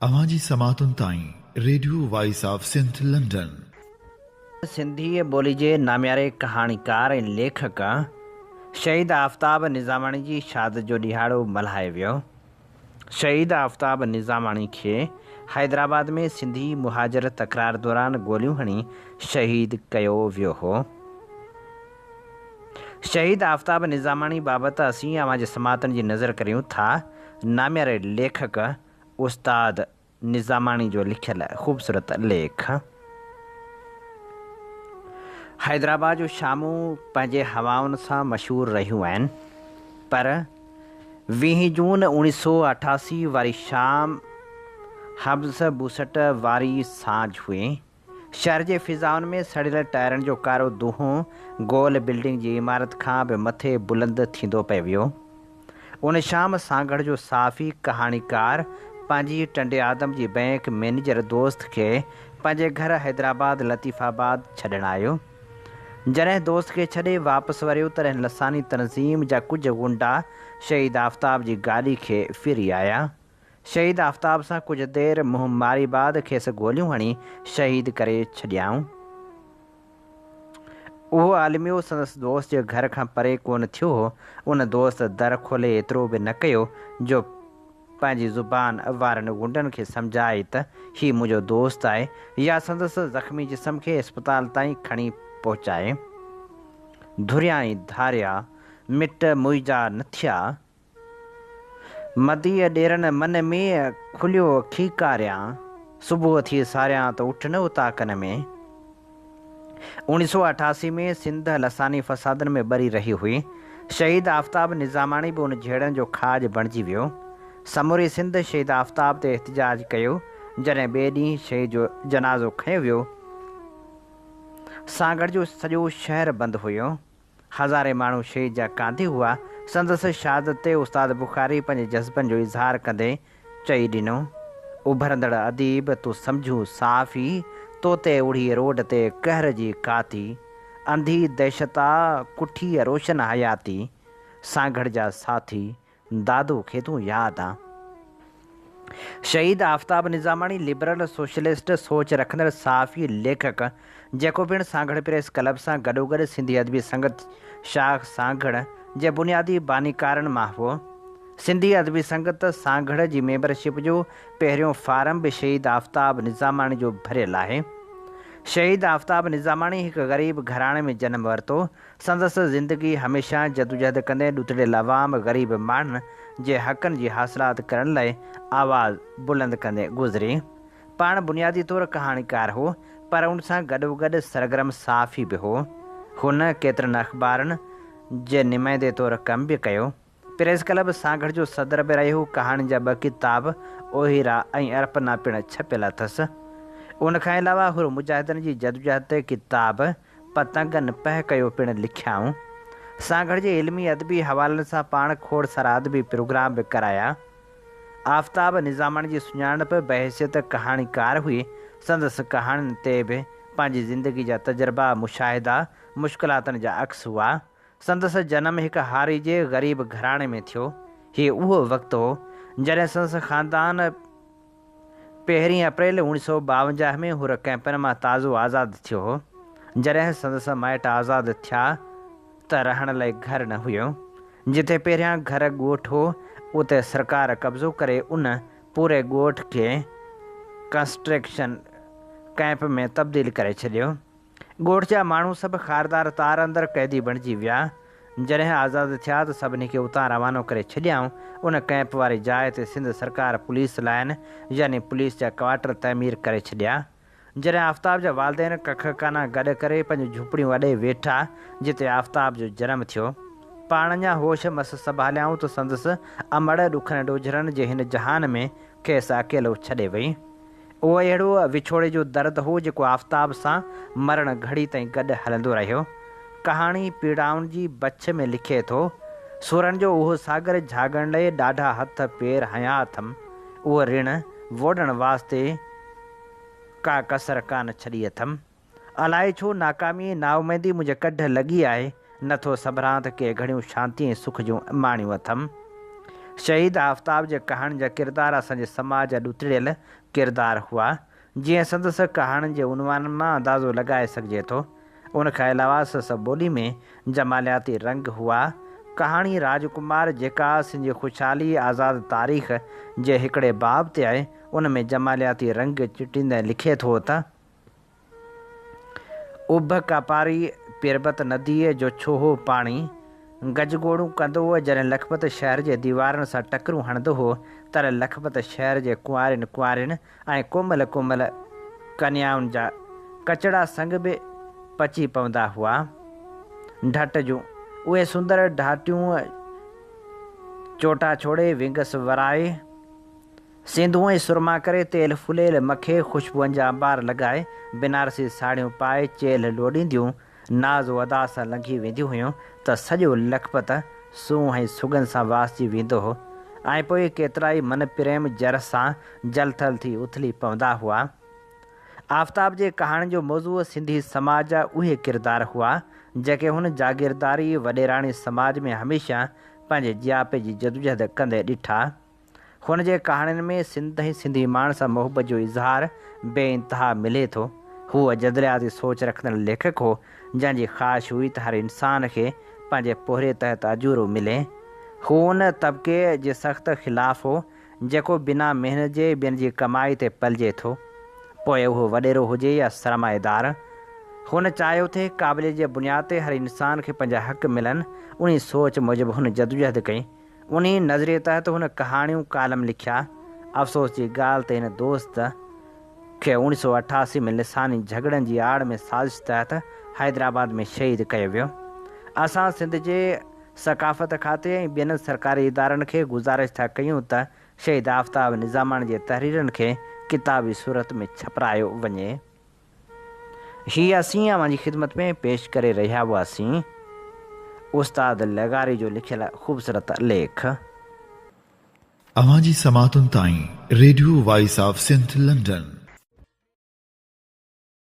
اوهان جي سماعتن تائين radio voice of Sindh London. Sindhi ٻولي جي نامياري ڪهاڻيڪار ۽ ليکڪ شهيد آفتاب نظاماڻي جي شهادت جو ڏهاڙو ملهايو ويو. شهيد آفتاب نظاماڻي کي حيدرآباد ۾ سنڌي مهاجر تڪرار دوران گوليون هڻي شهيد ڪيو ويو هو. شهيد آفتاب نظاماڻي بابت اسين اوهان جي سماعتن جي نظر ڪريون ٿا نامياري ليکڪ استاد نظاماڻي جو لکيل خوبصورت ليک. حيدرآباد جون شامون پنهنجي هوائن سان مشهور رهيون آهن پر ويهين جون اوڻيهه سو 88 واري شام حبس بوسٽ واري سانجهه هئي. شهر جي فضائن ۾ سڙيل ٽائرن جو ڪارو دونهون گول بلڊنگ جي عمارت کان به مٿي بلند ٿيندو پئي ويو. ان شام سانگهڙ جو صحافي، ڪهاڻيڪار پنهنجي ٽنڊي آدم جي بئنڪ مئنيجر دوست کي پنهنجي گهر حيدرآباد لطيف آباد ڇڏڻ آيو. جڏهن دوست کي ڇڏي واپس وريو تڏهن لساني تنظيم جا ڪجهه غنڊا شهيد آفتاب جي گاڏي کي ڦري آيا. شهيد آفتاب سان ڪجهه دير منهن ماري بعد کيس گوليون هڻي شهيد ڪري ڇڏيائون. اهو الميو سندس دوست جي گهر کان پري ڪونه ٿيو هو. ان دوست در کولي ايترو به نه ڪيو جو پنهنجي زبان وارن غنڊن کي سمجهائي ته هي منهنجو دوست آهي يا سندس زخمي جسم کي اسپتال تائين کڻي پهچائي. ڌريان ۽ ڌاريا مٽ موئجا نه ٿيا. مديء ڏيرن من ۾ کليو کيڪاريان، صبح ٿي ساريان ته اٺ نه اوطاقن ۾. 1988 ۾ سنڌ لساني فسادن ۾ ٻري رهي هئي. شهيد آفتاب نظاماڻي به ان جهيڙن جو کاڄ بڻجي ويو. سموري سنڌ شهيد آفتاب تي احتجاج ڪيو. جڏهن ٻئي ڏينهن شهيد جو جنازو کنيو ويو. سانگهڙ جو سڄو شهر بند هيو. هزارين ماڻهو شهيد جا ڪانڌي هئا. سندس شهادت تي استاد بخاري پنهنجي جذبن جو اظهار ڪندي چئي ڏنو، اڀرندڙ اديب تون سمجهون صحافي، تو تي اڙهي روڊ تي قهر جي ڪاتي، انڌي دهشت آ ڪٺيء روشن حياتي، سانگهڙ جا ساٿي دادو کي تون ياد آن. شهيد آفتاب نظاماڻي لبرل سوشلسٽ سوچ رکندڙ صحافي، ليکڪ، جيڪو پڻ سانگهڙ پريس ڪلب سان گڏوگڏ سنڌي ادبي سنگت شاخ سانگهڙ جي بنيادي بانيڪارن مان هو. سنڌي ادبي سنگت سانگهڙ جي ميمبرشپ جو پهريون فارم به شهيد آفتاب نظاماڻي جو ڀريل آهي. شهيد آفتاب نظاماڻي هڪ غريب گهراڻي ۾ جنم ورتو. سندس زندگي هميشه جدوجهد ڪندي ڏتڙيل عوام، غريب ماڻهن جي حقن جي حاصلات ڪرڻ لاء آواز بلند ڪندي گذري. پاڻ بنيادي طور ڪهاڻيڪار هو، پر ان سان گڏوگڏ سرگرم صحافي به هو. هن ڪيترن اخبارن جي نمائندي طور ڪم به ڪيو. پريس ڪلب سانگهڙ جو صدر به رهيو، ڪهاڻين جا ٻه ڪتاب اوهيرا ۽ ارپنا پڻ ڇپيل اٿس. ان کان علاوه حر مجاهدن جي جدوجهد تي ڪتاب پتنگن پهه ڪيو پڻ لکيائون. سانگهڙ جي علمي ادبي حوالن سان پاڻ کوڙ سارا ادبي پروگرام به ڪرايا. آفتاب نظاماڻي جي سڃاڻپ بحيثيت ڪهاڻيڪار هئي، سندس ڪهاڻين تي به پنهنجي زندگي جا تجربا، مشاهدا، مشڪلاتن جا عڪس هئا. سندس جنم هڪ هاري جي غريب گهراڻي ۾ ٿيو. هي اهو وقت هو، جڏهن سندس خاندان پهرين اپريل 1952 ۾ حر ڪئمپن مان تازو آزاد ٿيو هو. جڏهن سندس مائٽ آزاد ٿيا ته رهڻ لاء گهر نه هيو. جتي پهريان گهر ڳوٺ هو، اتي سرڪار قبضو ڪري ان پوري ڳوٺ کي ڪنسٽريڪشن ڪئمپ ۾ تبديل ڪري ڇڏيو. ڳوٺ جا ماڻهو سڀ خاردار تار اندر قيدي بڻجي ويا. جڏهن آزاد ٿيا ته سڀني کي اتان روانو ڪري ڇڏيائون. ان ڪئمپ واري جاء تي سنڌ سرڪار پوليس لائين يعني پوليس جا ڪوارٽر تعمير ڪري ڇڏيا. جڏهن آفتاب جا والدين ڪک ڪانا گڏ ڪري پنهنجون جهوپڙيون اڏي ويٺا، جتي آفتاب جو جنم ٿيو. پاڻ اڃا هوش مس سنڀاليائون ته سندس امڙ ڏکن ڏوجهرن جي هن جهان ۾ کيس اڪيلو ڇڏي وئي. اهو اهڙو وڇوڙي جو درد هو جيڪو آفتاب سان مرڻ گهڙي تائين گڏ هلندو رهيو. ڪهاڻي پيڙائن جي بڇ ۾ لکي ٿو، سورن جو اهو ساگر جهاڳڻ لئه ڏاڍا هٿ پير هنيا اٿم، اهو رڻ ووڙڻ واسطي ڪا ڪسر ڪانه ڇڏي اٿم. الائي ڇو ناڪامي ۽ نااميدي منهنجي ڪڍ لڳي آهي، نه ٿو سنڀران ته ڪي گهڙيون شانتي ۽ سک جون ماڻيون اٿم. شهيد آفتاب جي ڪهاڻين جا ڪردار اسان جي سماج جا ڏتڙيل ڪردار هئا، جيئن سندس ڪهاڻين جي عنوانن مان اندازو لڳائي سگهجي ٿو. ان کان علاوه سندس ٻولي ۾ جمالياتي رنگ هئا. ڪهاڻي راجڪمار جيڪا سنڌ جي خوشحالي آزاد تاريخ جي هڪڙي باب تي آهي، ان ۾ جمالياتي رنگ چٽيندي لکي ٿو ته. اڀ ڪاپاري پربت نديء جو ڇوهو پاڻي گجگوڙون ڪندو جڏهن لکپت شهر جي ديوارن سان ٽڪرون هڻندو هو، تڏهن لکپت شهر جي ڪنوارين ڪنوارين ۽ ڪومل ڪومل ڪنيائن جا ڪچڙا سنگ به پچي پوندا هئا. ڍٽ جون اهي سندر ڍاٽيون چوٽا ڇوڙي، ونگس ورائي، سينڌون ۽ سرما ڪري، تيل ڦليل مکي، خوشبوئن جا انبار لڳائي، بنارسي ساڙهيون پائي، چيلهه لوڏينديون، ناز و ادا سان لنگهي وينديون هيون ته سڄو لکپت سونهن ۽ سڳنڌ سان واسجي ويندو هو ۽ پوء ڪيترائي من پريم جر سان جلٿل ٿي اٿلي پوندا هئا. آفتاب جي ڪهاڻين جو موضوع سنڌي سماج جا اهي ڪردار هئا، جيڪي هن جاگيرداري وڏيراڻي سماج ۾ هميشه پنهنجي جياپي جي جدوجهد ڪندي ڏٺا. هن جي ڪهاڻين ۾ سنڌ ۽ سنڌي ماڻهن سان محبت جو اظهار بي انتها ملي ٿو. هو جدلياتي سوچ رکندڙ ليکڪ هو، جنهن جي خواهش هئي ته هر انسان کي پنهنجي پورهيي تحت اجورو ملي. هو ان طبقي جي سخت خلاف هو، جيڪو بنا محنت جي ٻين جي ڪمائي تي پلجي ٿو، پوء اهو وڏيرو هجي يا سرمائيدار. هن چاهيو ٿي قابليت جي بنياد تي هر انسان کي پنهنجا حق ملن، انهي سوچ موجب هن جدوجهد ڪئي. انهي نظريي تحت هن ڪهاڻيون ڪالم لکيا. افسوس جي ڳالهه ته هن دوست کي 1988 ۾ لساني جهڳڙن جي آڙ ۾ سازش تحت حيدرآباد ۾ شهيد ڪيو ويو. اسان سنڌ جي ثقافت کاتي ۽ ٻين سرڪاري ادارن کي گذارش ٿا ڪيون ته شهيد آفتاب نظاماڻي جي تحريرن کي ڪتابي صورت ۾ ڇپرايو وڃي. هي اسين اوهان جي خدمت ۾ پيش ڪري رهيا هئاسين استاد لغاري جو لکيل خوبصورت ليک. اوهان جي سماعتن تائين radio voice of Sindh London.